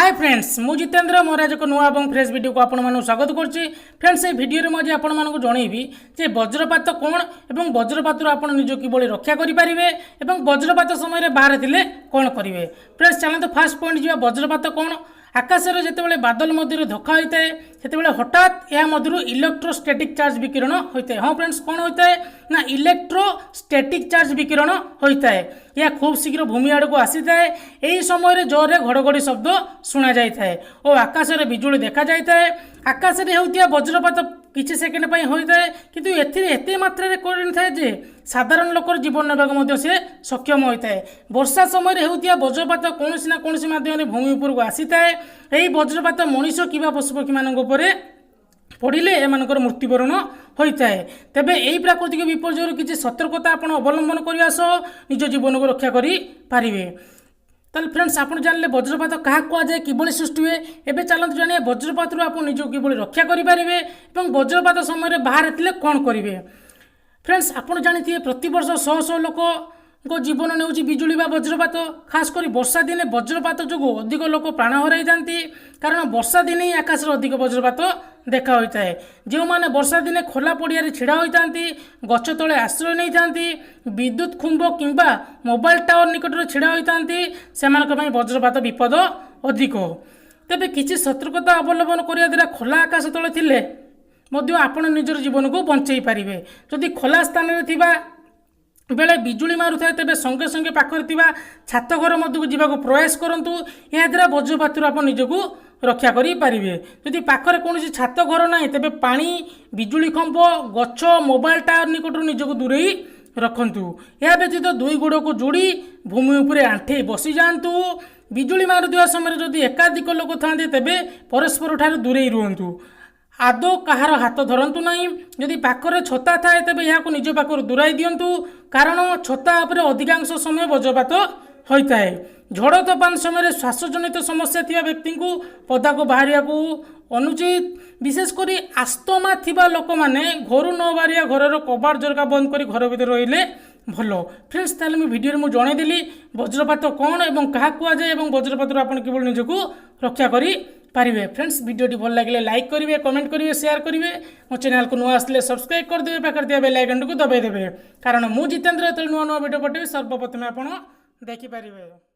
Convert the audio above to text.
ହାଏ friends, ମୁଁ ଜିତେନ୍ଦ୍ର। ମୋର ଆଜି ଏକ ନୂଆ ଏବଂ ଫ୍ରେଶ୍ ଭିଡ଼ିଓକୁ ଆପଣମାନଙ୍କୁ ସ୍ୱାଗତ କରୁଛି। ଫ୍ରେଣ୍ଡସ୍, ଏହି ଭିଡ଼ିଓରେ ମୁଁ ଆଜି ଆପଣମାନଙ୍କୁ ଜଣେଇବି ଯେ ବଜ୍ରପାତ କ'ଣ ଏବଂ ବଜ୍ରପାତରୁ ଆପଣ ନିଜକୁ କିଭଳି ରକ୍ଷା କରିପାରିବେ ଏବଂ ବଜ୍ରପାତ ସମୟରେ ବାହାରେ ଥିଲେ କ'ଣ କରିବେ। ଫ୍ରେଣ୍ଡସ୍, ଚାଲନ୍ତୁ ଫାର୍ଷ୍ଟ ପଏଣ୍ଟ ଯିବା। ବଜ୍ରପାତ କ'ଣ? ଆକାଶରେ ଯେତେବେଳେ ବାଦଲ ମଧ୍ୟରେ ଧକ୍କା ହୋଇଥାଏ, ସେତେବେଳେ ହଠାତ୍ ଏହା ମଧ୍ୟରୁ ଇଲେକ୍ଟ୍ରୋଷ୍ଟାଟିକ୍ ଚାର୍ଜ ବିକିରଣ ହୋଇଥାଏ। ହଁ ଫ୍ରେଣ୍ଡସ୍, କ'ଣ ହୋଇଥାଏ ନା ଇଲେକ୍ଟ୍ରୋଷ୍ଟାଟିକ୍ ଚାର୍ଜ ବିକିରଣ ହୋଇଥାଏ। ଏହା ଖୁବ୍ ଶୀଘ୍ର ଭୂମି ଆଡ଼କୁ ଆସିଥାଏ। ଏହି ସମୟରେ ଜୋରରେ ଘଡ଼ଘଡ଼ି ଶବ୍ଦ ଶୁଣାଯାଇଥାଏ ଓ ଆକାଶରେ ବିଜୁଳି ଦେଖାଯାଇଥାଏ। ଆକାଶରେ ହେଉଥିବା ବଜ୍ରପାତ କିଛି ସେକେଣ୍ଡ ପାଇଁ ହୋଇଥାଏ, କିନ୍ତୁ ଏଥିରେ ଏତେ ମାତ୍ରାରେ କରେଣ୍ଟ ଥାଏ ଯେ ସାଧାରଣ ଲୋକର ଜୀବନ ନେବାକୁ ମଧ୍ୟ ସେ ସକ୍ଷମ ହୋଇଥାଏ। ବର୍ଷା ସମୟରେ ହେଉଥିବା ବଜ୍ରପାତ କୌଣସି ନା କୌଣସି ମାଧ୍ୟମରେ ଭୂମି ଉପରକୁ ଆସିଥାଏ। ଏହି ବଜ୍ରପାତ ମଣିଷ କିମ୍ବା ପଶୁପକ୍ଷୀମାନଙ୍କ ଉପରେ ପଡ଼ିଲେ ଏମାନଙ୍କର ମୃତ୍ୟୁବରଣ ହୋଇଥାଏ। ତେବେ ଏହି ପ୍ରାକୃତିକ ବିପର୍ଯ୍ୟୟରୁ କିଛି ସତର୍କତା ଆପଣ ଅବଲମ୍ବନ କରିବା ସହ ନିଜ ଜୀବନକୁ ରକ୍ଷା କରିପାରିବେ। ତାହେଲେ ଫ୍ରେଣ୍ଡସ୍, ଆପଣ ଜାଣିଲେ ବଜ୍ରପାତ କାହାକୁ କୁହାଯାଏ, କିଭଳି ସୃଷ୍ଟି ହୁଏ। ଏବେ ଚାଲନ୍ତୁ ଜାଣିବା ବଜ୍ରପାତରୁ ଆପଣ ନିଜକୁ କିଭଳି ରକ୍ଷା କରିପାରିବେ ଏବଂ ବଜ୍ରପାତ ସମୟରେ ବାହାରେ ଥିଲେ କ'ଣ କରିବେ। ଫ୍ରେଣ୍ଡସ୍, ଆପଣ ଜାଣିଥିବେ, ପ୍ରତିବର୍ଷ ଶହ ଶହ ଲୋକଙ୍କ ଜୀବନ ନେଉଛି ବିଜୁଳି ବା ବଜ୍ରପାତ। ଖାସ୍ କରି ବର୍ଷା ଦିନେ ବଜ୍ରପାତ ଯୋଗୁଁ ଅଧିକ ଲୋକ ପ୍ରାଣ ହରାଇଥାନ୍ତି, କାରଣ ବର୍ଷା ଦିନେ ହିଁ ଆକାଶରେ ଅଧିକ ବଜ୍ରପାତ ଦେଖା ହୋଇଥାଏ। ଯେଉଁମାନେ ବର୍ଷା ଦିନେ ଖୋଲା ପଡ଼ିଆରେ ଛିଡ଼ା ହୋଇଥାନ୍ତି, ଗଛ ତଳେ ଆଶ୍ରୟ ନେଇଥାନ୍ତି, ବିଦ୍ୟୁତ ଖୁମ୍ବ କିମ୍ବା ମୋବାଇଲ ଟାୱାର ନିକଟରେ ଛିଡ଼ା ହୋଇଥାନ୍ତି, ସେମାନଙ୍କ ପାଇଁ ବଜ୍ରପାତ ବିପଦ ଅଧିକ। ତେବେ କିଛି ସତର୍କତା ଅବଲମ୍ବନ କରିବା ଦ୍ୱାରା ଖୋଲା ଆକାଶ ତଳେ ଥିଲେ ମଧ୍ୟ ଆପଣ ନିଜର ଜୀବନକୁ ବଞ୍ଚେଇ ପାରିବେ। ଯଦି ଖୋଲା ସ୍ଥାନରେ ଥିବା ବେଳେ ବିଜୁଳି ମାରୁଥାଏ, ତେବେ ସଙ୍ଗେ ସଙ୍ଗେ ପାଖରେ ଥିବା ଛାତ ଘର ମଧ୍ୟକୁ ଯିବାକୁ ପ୍ରୟାସ କରନ୍ତୁ। ଏହାଦ୍ୱାରା ବଜ୍ରପାତରୁ ଆପଣ ନିଜକୁ ରକ୍ଷା କରିପାରିବେ। ଯଦି ପାଖରେ କୌଣସି ଛାତ ଘର ନାହିଁ, ତେବେ ପାଣି, ବିଜୁଳି ଖମ୍ବ, ଗଛ, ମୋବାଇଲ ଟାୱାର ନିକଟରୁ ନିଜକୁ ଦୂରେଇ ରଖନ୍ତୁ। ଏହା ବ୍ୟତୀତ ଦୁଇ ଗୋଡ଼କୁ ଯୋଡ଼ି ଭୂମି ଉପରେ ଆଣ୍ଠେଇ ବସିଯାଆନ୍ତୁ। ବିଜୁଳି ମାରୁଥିବା ସମୟରେ ଯଦି ଏକାଧିକ ଲୋକ ଥାଆନ୍ତି, ତେବେ ପରସ୍ପର ଠାରୁ ଦୂରେଇ ରୁହନ୍ତୁ। ଆଦୌ କାହାର ହାତ ଧରନ୍ତୁ ନାହିଁ। ଯଦି ପାଖରେ ଛତା ଥାଏ, ତେବେ ଏହାକୁ ନିଜ ପାଖରୁ ଦୂରାଇ ଦିଅନ୍ତୁ, କାରଣ ଛତା ଉପରେ ଅଧିକାଂଶ ସମୟ ବଜ୍ରପାତ ହୋଇଥାଏ। ଝଡ଼ ତୋଫାନ ସମୟରେ ଶ୍ୱାସଜନିତ ସମସ୍ୟା ଥିବା ବ୍ୟକ୍ତିଙ୍କୁ ପଦାକୁ ବାହାରିବାକୁ ଅନୁଚିତ। ବିଶେଷ କରି ଆସ୍ତମା ଥିବା ଲୋକମାନେ ଘରୁ ନ ବାହାରିବା, ଘରର କବାଟ ଝରକା ବନ୍ଦ କରି ଘର ଭିତରେ ରହିଲେ ଭଲ। ଫ୍ରେଣ୍ଡସ୍, ତାହେଲେ ମୁଁ ଭିଡ଼ିଓରେ ମୁଁ ଜଣେଇଦେଲି ବଜ୍ରପାତ କ'ଣ ଏବଂ କାହାକୁ କୁହାଯାଏ ଏବଂ ବଜ୍ରପାତରୁ ଆପଣ କିଭଳି ନିଜକୁ ରକ୍ଷା କରିପାରିବେ। ଫ୍ରେଣ୍ଡସ୍, ଭିଡ଼ିଓଟି ଭଲ ଲାଗିଲେ ଲାଇକ୍ କରିବେ, କମେଣ୍ଟ କରିବେ, ସେୟାର କରିବେ। ମୋ ଚ୍ୟାନେଲକୁ ନୂଆ ଆସିଲେ ସବସ୍କ୍ରାଇବ୍ କରିଦେବେ, ପାଖରେ ଥିବା ବେଲ୍ ଆଇକନ୍ଟିକୁ ଦବାଇ ଦେବେ, କାରଣ ମୁଁ ଜିତେନ୍ଦ୍ର ଯେତେବେଳେ ନୂଆ ନୂଆ ଭିଡ଼ିଓ ପଠେଇବି, ସର୍ବପ୍ରଥମେ ଆପଣ ଦେଖିପାରିବେ।